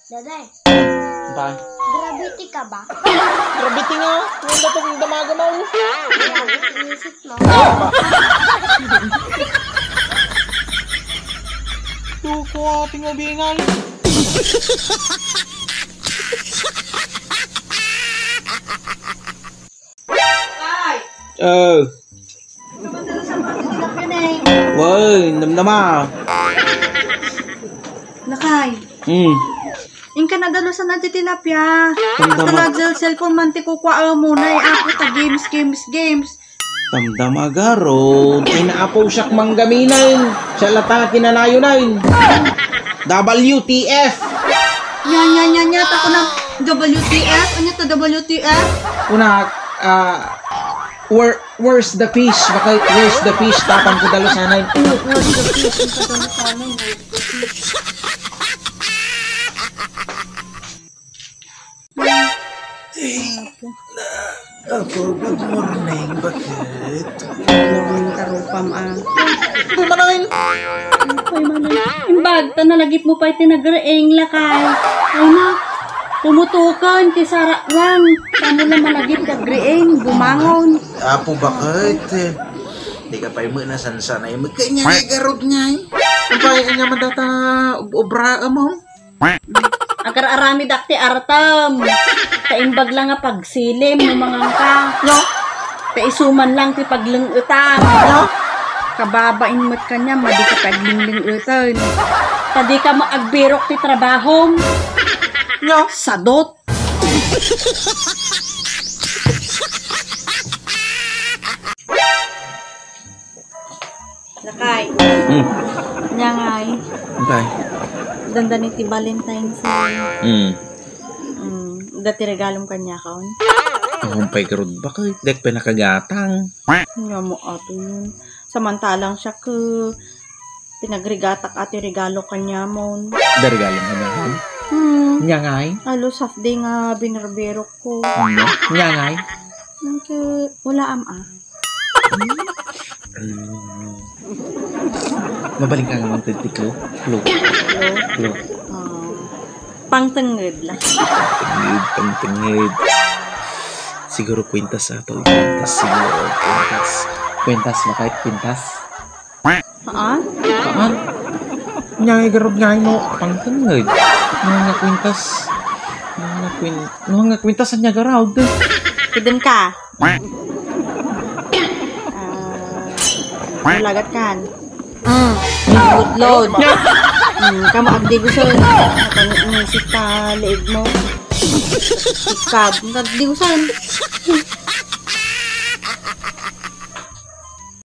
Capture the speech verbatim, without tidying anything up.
Daday, Bay. Gravity ka ba? Gravity nga. Ngayon na itong damaga mo. Gravity music mo. Duko ating ubingan. Ay! Oh. Kaman dala sa mga tilapia na eh. Woy, namnama. Lakay. Hmm. Inka nadalusan na ti tilapia. Tamtama. Talaga cellphone man ti kukua mo na eh. Apo ta games, games, games. Tamtama garod. Ay naapaw siak manggaminain. Siya lata kinanayonain. W T F. Nya, nya, nya, nya. Tako na W T F. Ano to W T F? Kuna, ah, where, where's the fish? Baka where's the fish? Tapang ko dalusanay. Where's the fish? Ang kadalusanay, where's the fish? Apo, good morning. Bakit? Good morning, tarupam, ah. Ano man ay? Ay, manay. Imbag, ta nalagip mo pa iti nagriing, lakay. Ay na, pumutukan ti sararang. Kamo lang malagip ti agriing, bumangon. Apo, bakit? Di ka pay mo nasansanay. Magkanya nga garod nga eh. Ang pay nga man data ob-, obra mo? Agar-aramidak ti artem. Ta imbag lang nga pagsilim no mangangka. No? Ta isuman lang ti paglengetam. No? Kababain met kaniam, madi ka paglingling-eten. Ta di ka maagbirok ti trabahom. No? Sadot. Lakay. Hmm. Nya ngay. Antay. Dandani ti Valentine's Day. Hmm. Hmm. Adda ti regalom kaniakon. Ang pay garud ba kay dek pay nakagatang. Nga mo ato yun. Samantalang siya ke pinagrigatak ati regalo kaniamon. Adda regalom kaniakon? Hmm. Nya ngay? Alo, half day nga binerbero ko. Ano? Nya ngay? Nagka-, wala am, ah. Mm. Mabalin ka nga man ti clue? Clue. Clue? Clue. Ah, pangtenged lang. Pangtenged, pangtenged. Siguro kwintas ato, kwintas siguro, kwintas. Kwintas, makait kwintas. Haan? Haan? Nya, igarod nga no, pangtenged. Mga kwintas. Mga kwin-, mga kwintas, anya garod. Idem ka. Ah, lagat kan. Mm. Load, load. Nya. Mm, kamo agdiguson. Kamo inisip ta liig mo. Ikab, agdiguson.